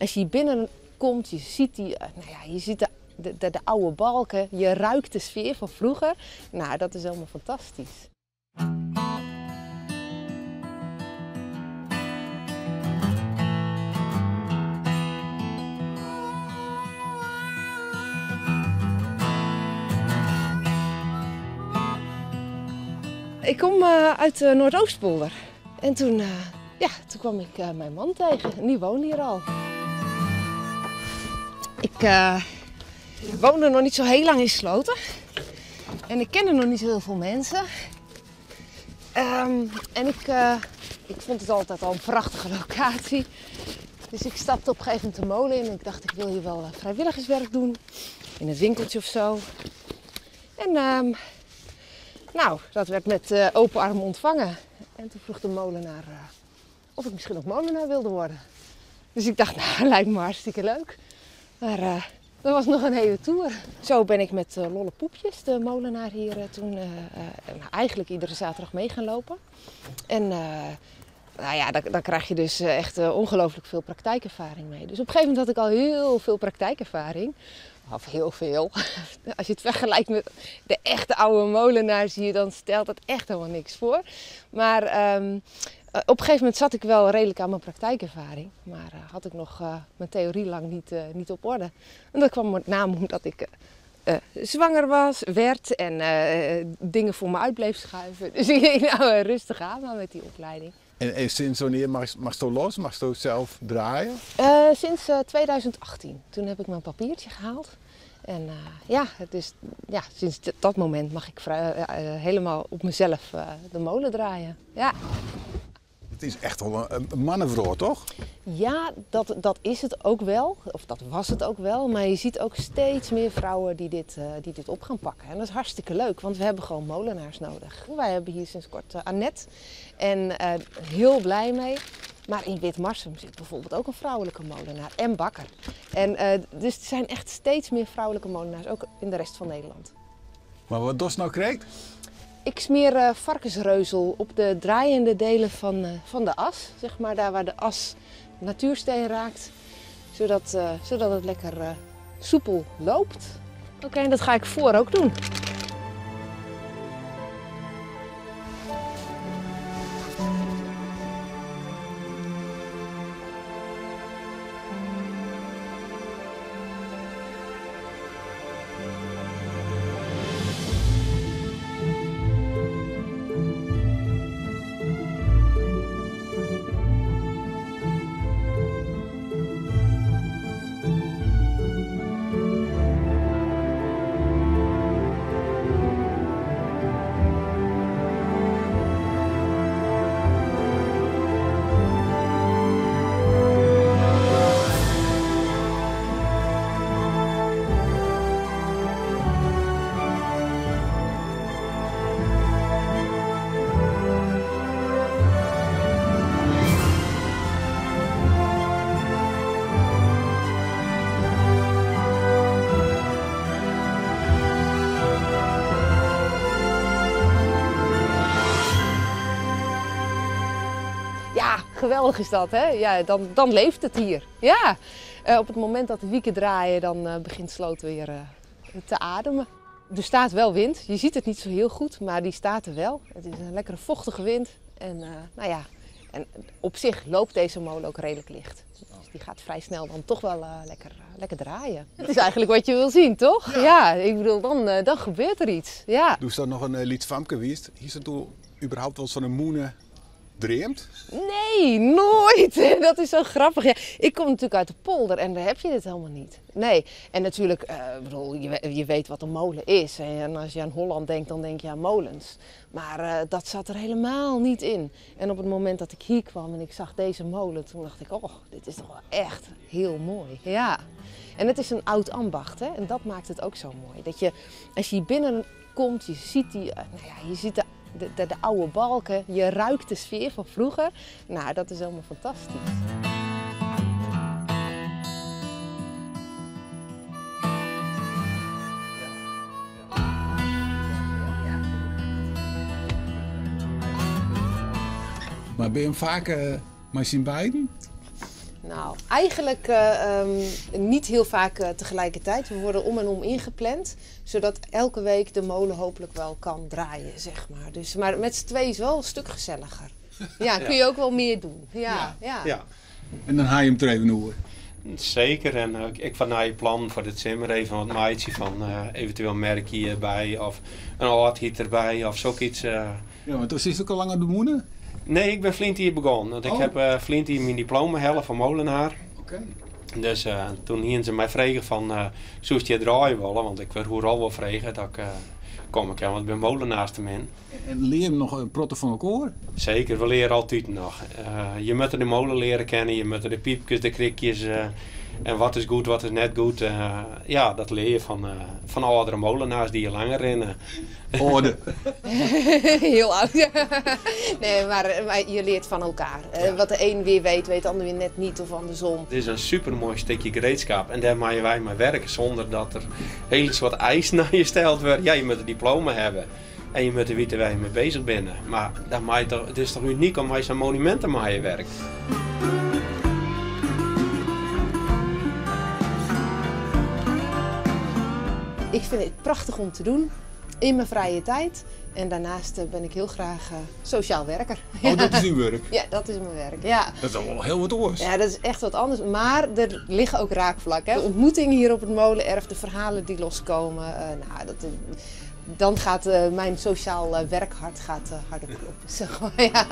Als je hier binnenkomt, je ziet die, nou ja, je ziet de oude balken, je ruikt de sfeer van vroeger. Nou, dat is helemaal fantastisch. Ik kom uit de Noordoostpolder en toen kwam ik mijn man tegen en die woonde hier al. Ik woonde nog niet zo heel lang in Sloten en ik kende nog niet zo heel veel mensen. En ik vond het altijd al een prachtige locatie. Dus ik stapte op een gegeven moment de molen in en ik dacht, ik wil hier wel vrijwilligerswerk doen. In het winkeltje of zo. En dat werd met open armen ontvangen. En toen vroeg de molenaar of ik misschien ook molenaar wilde worden. Dus ik dacht, nou, lijkt me hartstikke leuk. Maar dat was nog een hele tour. Zo ben ik met Lolle Poepjes, de molenaar hier, toen eigenlijk iedere zaterdag mee gaan lopen. En dan krijg je dus echt ongelooflijk veel praktijkervaring mee. Dus op een gegeven moment had ik al heel veel praktijkervaring. Of heel veel. Als je het vergelijkt met de echte oude molenaars hier, dan stelt dat echt helemaal niks voor. Maar op een gegeven moment zat ik wel redelijk aan mijn praktijkervaring. Maar had ik nog mijn theorie lang niet op orde. En dat kwam met name omdat ik zwanger werd en dingen voor me uit bleef schuiven. Dus ik ging nou rustig aan maar met die opleiding. En sinds wanneer mag je los? Mag je zelf draaien? Sinds 2018. Toen heb ik mijn papiertje gehaald. En sinds dat moment mag ik helemaal op mezelf de molen draaien. Ja. Het is echt wel een mannenvrouw, toch? Ja, dat is het ook wel. Of dat was het ook wel. Maar je ziet ook steeds meer vrouwen die dit op gaan pakken. En dat is hartstikke leuk, want we hebben gewoon molenaars nodig. Wij hebben hier sinds kort Annette. En heel blij mee. Maar in Witmarsum zit bijvoorbeeld ook een vrouwelijke molenaar en bakker. En dus er zijn echt steeds meer vrouwelijke molenaars, ook in de rest van Nederland. Maar wat Dos nou krijgt? Ik smeer varkensreuzel op de draaiende delen van de as. Daar waar de as natuursteen raakt, zodat het lekker soepel loopt. Oké, en dat ga ik voor ook doen. Ja, geweldig is dat, hè? Ja, dan leeft het hier. Ja. Op het moment dat de wieken draaien, dan begint Sloten weer te ademen. Er staat wel wind. Je ziet het niet zo heel goed, maar die staat er wel. Het is een lekkere vochtige wind. En op zich loopt deze molen ook redelijk licht. Dus die gaat vrij snel dan toch wel lekker draaien. Het is eigenlijk wat je wil zien, toch? Ja, ja, ik bedoel, dan gebeurt er iets. Ja. Doe dat nog een lied famke wiest? Hier is het überhaupt wel zo'n moene dreamt? Nee, nooit. Dat is zo grappig. Ja, ik kom natuurlijk uit de polder en daar heb je dit helemaal niet. Nee, en natuurlijk, bedoel, je weet wat een molen is. En als je aan Holland denkt, dan denk je aan molens. Maar dat zat er helemaal niet in. En op het moment dat ik hier kwam en ik zag deze molen, toen dacht ik, oh, dit is toch wel echt heel mooi. Ja. En het is een oud ambacht, hè? En dat maakt het ook zo mooi. Dat je, als je hier binnenkomt, je ziet die, nou ja, je ziet de oude balken, je ruikt de sfeer van vroeger. Nou, dat is helemaal fantastisch. Maar ben je hem vaak maar zien beiden? Nou, eigenlijk niet heel vaak tegelijkertijd. We worden om en om ingepland, zodat elke week de molen hopelijk wel kan draaien, zeg maar. Dus, maar met z'n tweeën is wel een stuk gezelliger. Ja, kun je ook wel meer doen. Ja, ja. Ja. En dan haal je hem er even door. Zeker, en ik van naar je plan voor dit simmer even wat maatje van eventueel merkje erbij of een oudheid erbij of zoiets. Ja, want is het ook al langer de moenen? Nee, ik ben flink hier begonnen. Want ik heb flink hier mijn diploma halen van molenaar. Dus toen hien ze mij vragen van zoest je draaien willen, want ik werd hoe al wel vragen dat ik kom ik, want ik ben molenaars te min. En leer je nog een protte van elkaar? Zeker, we leren altijd nog. Je moet de molen leren kennen, je moet de piepjes, de krikjes en wat is goed, wat is net goed. Ja, dat leer je van oudere molenaars die je langer rennen. Orde. Heel oud. Nee, maar je leert van elkaar. Wat de een weer weet, weet de ander weer net niet of andersom. Het is een supermooi stukje gereedschap en daar mag wij maar werken zonder dat er hele soort eisen naar je stelt wordt. Ja, je moet een diploma hebben en je moet er weten waar je mee bezig bent. Maar dat mag je toch, het is toch uniek om bij zo'n monument te maken werkt. Ik vind het prachtig om te doen. In mijn vrije tijd. En daarnaast ben ik heel graag sociaal werker. Oh, dat is uw werk? Ja, dat is mijn werk, ja. Dat is al wel heel wat anders. Ja, dat is echt wat anders. Maar er liggen ook raakvlakken. Hè. De ontmoetingen hier op het molenerf, de verhalen die loskomen. Nou, dat, dan gaat mijn sociaal werkhart harder kloppen, zeg maar. Ja.